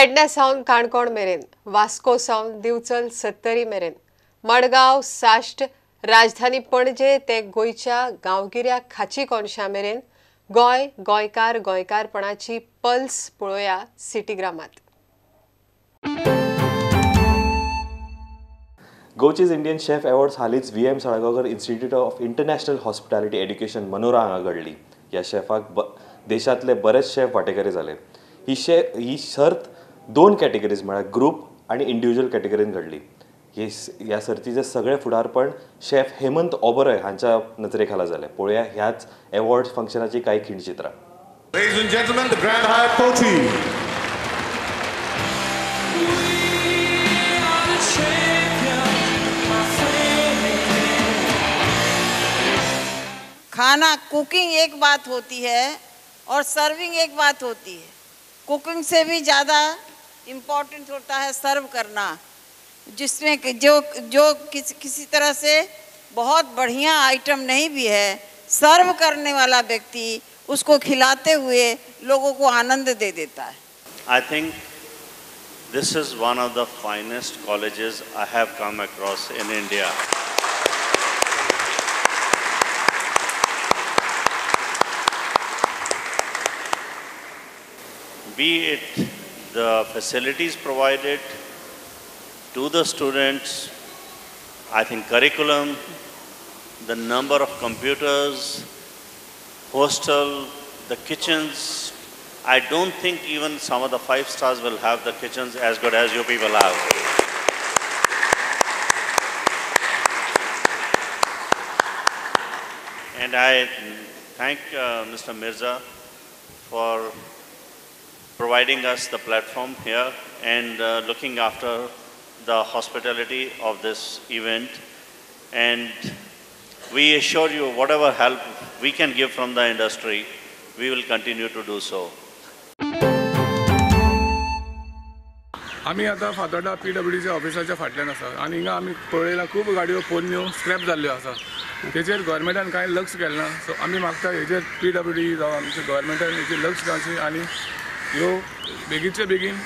पेडण्या सावन काणकोण मेरेन, वास्को सावन दिवचल सत्तरी मेरेन, मडगांव साश्ट, राजधानी पणजे ते गोंयच्या गांवगिऱ्या खाची कोनशा मेरेन गोंय गोंयकार गोंयकारपणाची पल्स पळोवया सिटीग्रामात. गोचीज इंडियन शेफ अवॉर्ड्स हालींच V M Salgaocar institute of international hospitality education Manora हांगा घडली. ह्या शेफाक देशांतले बरेच शेफ वांटेकारी जाले. ही सर्त दोन कॅटेगरीज म्हळ्यार ग्रुप आनी इंडिविज्युअल कॅटेगरीन घडली. ह्या सर्तीचें सगळें फुडारपण शेफ हेमंत ओबरॉय हांच्या नजरे खाला जालें. पळोवया ह्याच अवॉर्ड फंक्शनाची कांय खिणचित्रां. Ladies and gentlemen, the Grand Hyatt Kochi. खाना कुकिंग एक बात होती है और सर्विंग एक बात होती है. कुकिंग से भी ज़्यादा इम्पोर्टेंट होता है सर्व करना, जिसमें जो जो किसी तरह से बहुत बढ़िया आइटम नहीं भी है, सर्व करने वाला व्यक्ति उसको खिलाते हुए लोगों को आनंद दे देता है. I think this is one of the finest colleges I have come across in India. Be it the facilities provided to the students, I think curriculum, the number of computers, hostel, the kitchens. I don't think even some of the 5 stars will have the kitchens as good as you people have. And I thank Mr. Mirza for providing us the platform here and looking after the hospitality of this event. And we assure you whatever help we can give from the industry, we will continue to do so. आमी आतां फातोर्डा पीडब्ल्यूडीच्या ऑफिसाच्या फाटल्यान आसा आनी हिंगा आमी पळयला खूब गाडयो पोन्न्यो स्क्रॅप जाल्ल्यो आसा. तेचेर गव्हर्मेंटान कांय लक्ष केलें ना. सो आमी मागता हेजेर पीडब्ल्यूडी जावं आमच्या गव्हर्मेंटान हेजेर लक्ष घालचें आनी ह्यो बेगीनचे बेगीन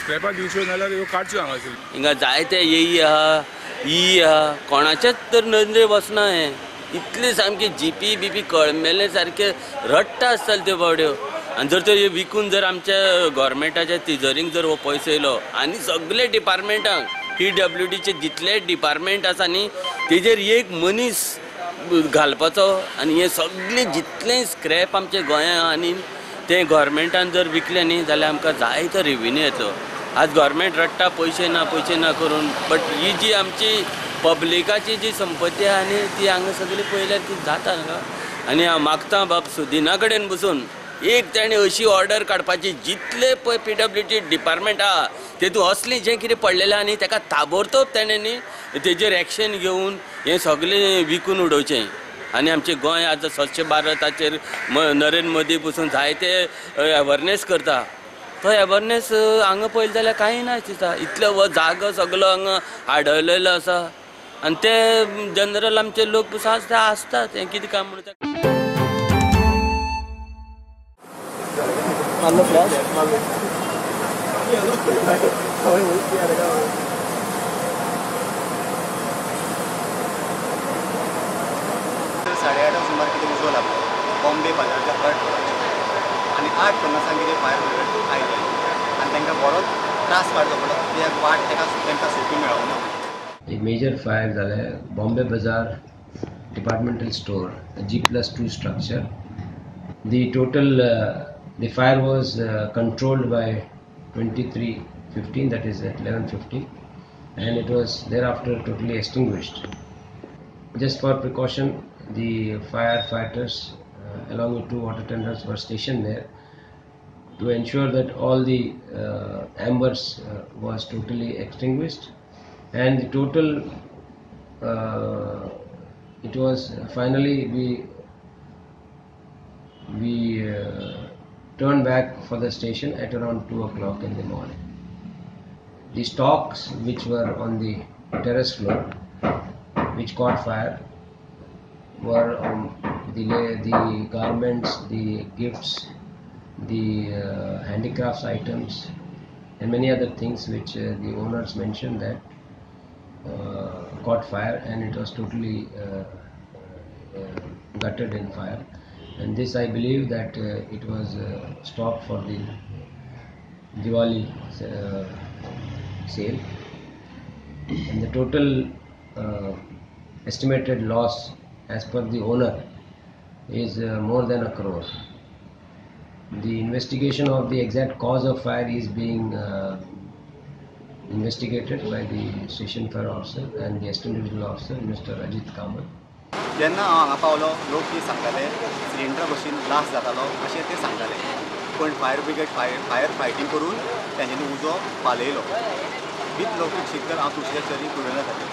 स्क्रॅपाक दिवच्यो नाल्यार ह्यो काडच्यो हांगासर. हिंगा जायते येई आहा ई आहा, कोणाच्याच तर नदरे वचना. हें इतले सामके जीपी बीपी कळमेले सारके रडटा आसताले त्यो बावड्यो. आनी जर तर विकून जर आमच्या गव्हर्मेंटाच्या तिजोरींक जर हो पयसो येयलो आनी सगळे डिपार्टमेंटांक पीडब्ल्यूडीचे जितले डिपार्टमेंट आसा न्ही तेजेर एक मनीस घालपाचो आनी हे सगळे जितले स्क्रॅप आमच्या गोंयांत आनी ते गव्हर्मेंटान जर विकले न्ही जाल्यार आमकां जायतो रेवेन्यू येतलो. आज गव्हर्मेंट रडटा पयशे ना पयशे ना करून, बट he जी आमची पब्लिकाची जी संपत्ती आहा न्ही ती हांगा सगळी पळयल्यार ती जाता हांगा. आनी हांव मागता बाब सुदिना कडेन बसून एक ताणें अशी ऑर्डर काडपाची जितले पळय पीडब्ल्यूडी डिपार्टमेंट आहा तेतून असलें जें कितें पडलेलें आहा न्ही ताका ताबडतोब ताणें न्ही तेजेर एक्शन घेवन हें सगळें विकून उडोवचें. आनी आमचें गोंय आज स्वच्छ भारताचेर नरेंद्र मोदी पसून जायते अवेरनेस करता, तो अवेरनेस हांगा पळयलें जाल्यार कांय ना दिसता. इतलो हो जागो सगलो हांगा आडवलेलो आसा आनी ते जनरल आमचे लोक पसून आसता आसता तें कितें काम म्हणटा. 8:30 सुमार कितें उजो लागलो बॉम्बे बाजारच्या थर्ड फ्लोराचेर आनी 8:50 कितें फायर ब्रिगेड आयलें आनी तांकां बरोच त्रास काडचो पडलो कित्याक वाट तांकां सोंपी मेळोना. एक मेजर फायर जालें Bombay Bazaar departmental store, G+2 structure. The total the fire was controlled by 23:15, that is at 11:15, and it was thereafter totally extinguished. Just for precaution, the firefighters along with 2 water tenders were stationed there to ensure that all the embers was totally extinguished, and the total it was finally we turned back for the station at around 2 o'clock in the morning. The stocks which were on the terrace floor, which caught fire, were the garments, the gifts, the handicrafts items, and many other things which the owners mentioned that caught fire, and it was totally gutted in fire. And this, I believe that it was stopped for the Diwali sale, and the total estimated loss as per the owner is more than a crore. The investigation of the exact cause of fire is being investigated by the station fire officer and the assistant divisional officer, Mr. Ajit Kamat. जेन्ना हांव हांगा पावलो, लोक कितें सांगताले, सिलिंडरा भशेन blast जातालो अशें ते सांगताले, पूण फायर ब्रिगेड फायर फायटींग करून तेंच्यांनी उजो पालयलो. हीच लोक शिकत हांव तुळशीदास कुवेला खातीर.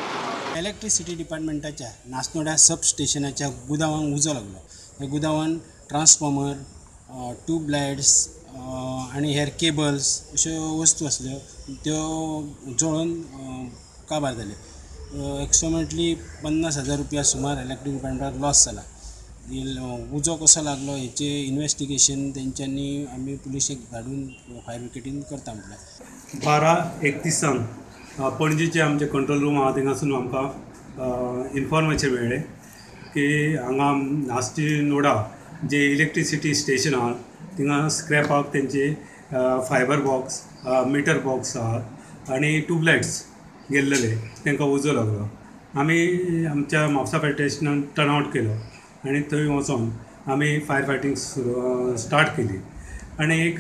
इलेक्ट्रिसिटी डिपार्टमेंटाच्या नासनोड्या सब स्टेशनाच्या गुदावांक उजो लागलो. ह्या गुदावान ट्रान्सफॉर्मर, ट्यूबलायट्स आनी हेर केबल्स अश्यो वस्तू आसल्यो त्यो जळोवन काबार जाल्यो. एप्रोक्सिमेटली 50,000 रुपया सुमार इलेक्ट्रीक डिपार्टमेंटाक लॉस जाला. उजो कसो लागलो हेचें इन्वेस्टिगेशन तेंच्यांनी आमी पुलिशेक धाडून फायर ब्रिगेडीन करता म्हटल्यार 12:31 पणजीचे आमचे कंट्रोल रूम आहा थिंगासून आमकां इन्फॉर्मेशन मेळ्ळें की हांगा नास्ती नोडा जे इलेक्ट्रिसिटी स्टेशन आहा थिंगा स्क्रॅपाक तेंचे फायबर बॉक्स, मिटर बॉक्स आहात आनी ट्यूबलायट्स गेल्लेले, तांकां उजो लागलो. आमी आमच्या म्हापसा फायर स्टेशनान टर्न आवट केलो आनी थंय वचोन आमी फायर फायटींग स्टार्ट केली आनी एक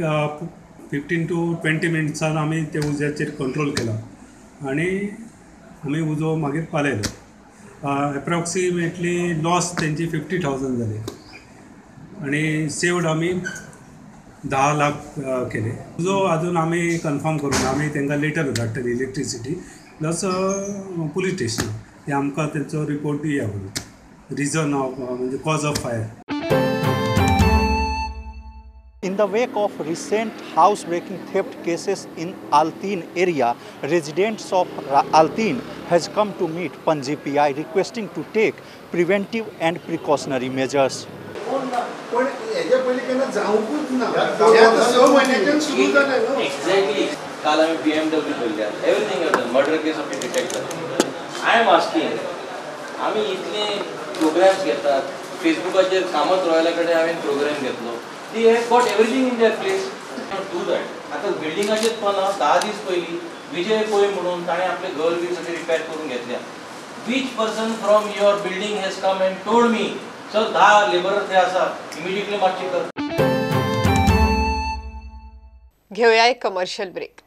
15 to 20 मिनट्सान आमी ते उज्याचेर कंट्रोल केलो आनी आमी उजो मागीर पालयलो. एप्रॉक्सिमेटली लॉस तेंची 50,000 जाली आनी सेव्ड आमी 10 लाख केले. उजो अजून आमी कन्फर्म करूं आमी तांकां लेटर धाडटली इलेक्ट्रिसिटी प्लस पुलीस स्टेशन हे आमकां तेंचो रिपोर्ट दिया म्हणून रिजन ऑफ म्हणजे cause of fire. In the wake of recent house-breaking theft cases in Altinho area, residents of Altinho has come to meet Panji PI requesting to take preventive and precautionary measures. Exactly. काल आमी BMW पळयल्या, everything murder case आमी detect जाता. I am asking, आमी इतले programmes घेतात, फेसबुकाचेर कामत रॉयला कडेन हांवें प्रोग्राम घेतलो. They have got everything in their place. Do that. आतां बिल्डिंगाचेच पळोवना, 10 दीस पयलीं विजय पै म्हणून ताणें आपले घर बी सगळें रिपेर करून घेतल्या. Which person from your building has come and told me, sir 10 labour थंय आसा, इमिडिएटली मातशी कर. घेऊया एक कमर्शियल ब्रेक.